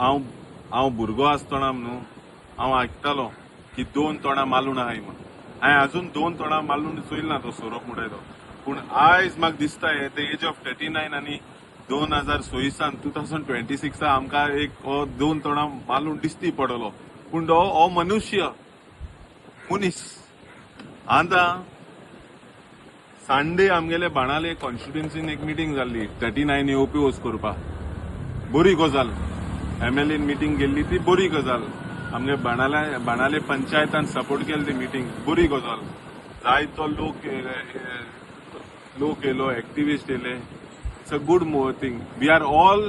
हांव हांव भुरगो आसतना न्हू हांव आयकतालो की दोन तोंडां मालूण आहाय म्हूण. हांवें अजून दोन तोंडां मालूण चोयल ना तो सोरोप म्हणटाय तो. पूण आयज म्हाका दिसता at the age of 39 आनी 2026, 2026 आमकां एक हो दोन तोंडां मालूण दिसती पडलो. पूण हो हो मनुष्य मनीस आतां संडे आमगेले बाणाले कॉन्स्टिट्युन्सीन एक मिटींग जाल्ली 39 ए ओपोज करपाक. बरी गजाल, एमएलएन मिटींग गेल्ली ती बरी गजाल. आमगे बाणाले बाणाले पंचायतान सपोर्ट केली ती मिटींग, बरी गजाल. जायतो लोक लोक येयलो, एक्टिविस्ट येयले. It's a good thing. We are all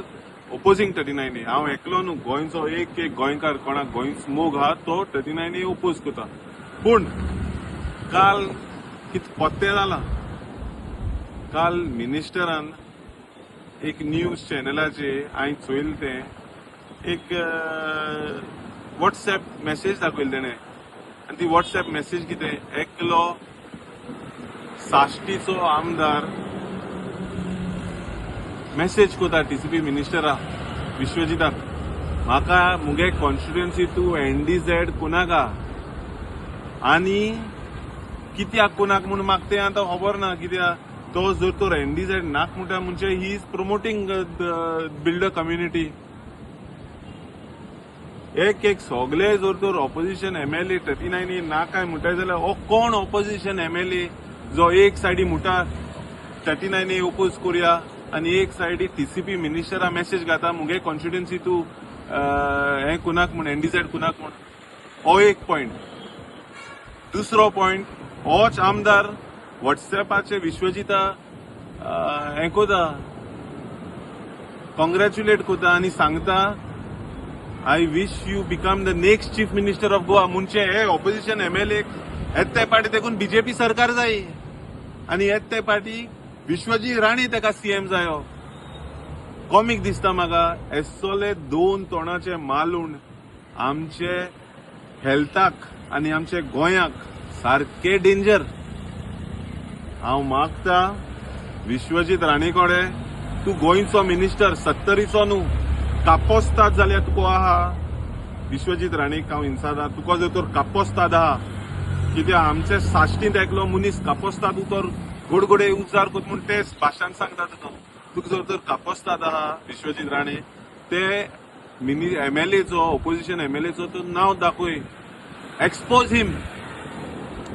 opposing 39A. हांव एकलो न्हू, गोंयचो एक एक गोंयकार कोणाक गोंयचो मोग आहा तो 39A oppose करता. पूण काल कित पत्ते जाला, काल मिनिस्टरान एक न्यूज चॅनलाचे हांवें चोयलें तें एक वॉट्सएप मॅसेज दाखयली तेणें. आनी ती वॉट्सएप मॅसेज कितें, एकलो साश्टीचो आमदार मॅसेज करता टीसीपी मिनिस्टरा विश्वजिताक, म्हाका मुगे कॉन्स्टिट्युएन्सी तूं एनडीझेड कोनाका आनी कित्याक कोणाक म्हूण म्हाका तें आतां खबर ना. कित्याक तो जर तर एनडीझेड नाक म्हणटा म्हणजे he is promoting the builder community. एक एक सगळे जर तर ऑपोजिशन एमएलए 39 ना काय म्हणटाय जाल्यार हो कोण ऑपोजिशन एमएलए जो एक सायडी म्हणटा 39 ए ओपोज करुया आनी एक सायडी टीसीपी मिनिस्टरा मॅसेज घाता मुगे कॉन्स्टिट्युएन्सी तूं हें कुनाक म्हूण, एनडीझेड कुनाक म्हूण? हो एक पॉयंट. दुसरो पॉयंट, होच आमदार वॉट्सॅपाचे विश्वजिता हें कोता, कॉंग्रॅच्युलेट कोता आनी सांगता, "I wish you become the next Chief Minister of Goa." म्हणजे हे ऑपोजिशन एमएलए येत ते पार्टी देखून बीजेपी सरकार जाय आनी येत ते पार्टी विश्वजीत राणे तेका सीएम जायो. कॉमीक दिसता म्हाका. एसोले दोन तोंडाचे मालूण आमचे हेल्थाक आनी आमचे गोंयाक सारके डेंजर. हांव मागता विश्वजीत राणे कडेन, तूं गोंयचो मिनिस्टर, सत्तरीचो न्हू. कापोस्ताद जाल्यार तुका आहा विश्वजीत राणेक हांव इन्सादा, तुका जर तर कापोस्ताद आहा, कित्याक आमचे साश्टींत एकलो मनीस कापोस्ताद उतर गोडगोडे उजार कोत म्हूण ते भाशान सांगता तुका. तुका जर तर कापोस्ताद आहा विश्वजीत राणे, ते मिनी एमएलएचो, ऑपोजिशन एमएलएचो तो नांव दाखय, एक्सपोज हिम.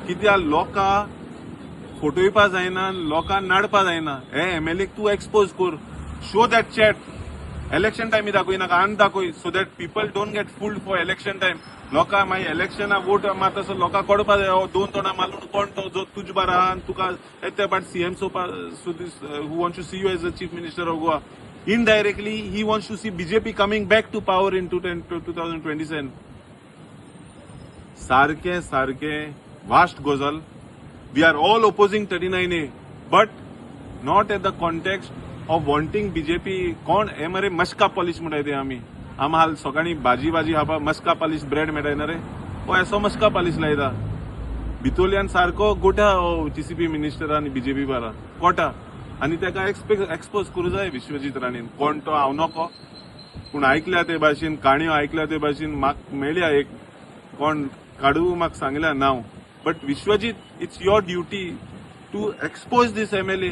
कित्याक लोकां फटोवपा जायना, लोकांक नाडपा जायना. हे एमएलए तूं एक्सपोज कर. Show that chat. Election टायमी दाखय नाका, आनी दाखय, so that people don't get fooled for election time. लोकां मागीर इलेक्शना वोट मात तसो लोकांक कळपा जाय, हो दोन तोंडां मालून कोण तो जो तुज बारा आहा आनी तुका येते पाट CM sofa who wants to see you as a Chief Minister of Goa. Indirectly, he wants to see BJP coming back to power in 2027. सारकें सारकें वास्ट गजाल. We are all opposing 39A, but not at the context of wanting BJP. कोण हे मरे मस्का polish म्हणटाय ते आमी. आम हाल सकाळी भाजी भाजी खावपा मस्का पॉलिश ब्रेड मेळटाय ना रे, हो असो मस्का पॉलिश लायता भितोल्यान सारको गोठा हो टीसीपी मिनिस्टर आनी बीजेपी बारा कोटा. आनी तेका एक्सपोज करूं जाय विश्वजीत राणेन. कोण तो हांव नको, पूण आयकल्या ते भाशेन, काणयो आयकल्या ते भाशेन म्हाका मेळ्या एक कोण काडू म्हाका सांगल्या नांव. But Vishwajit, it's your duty to expose this MLA.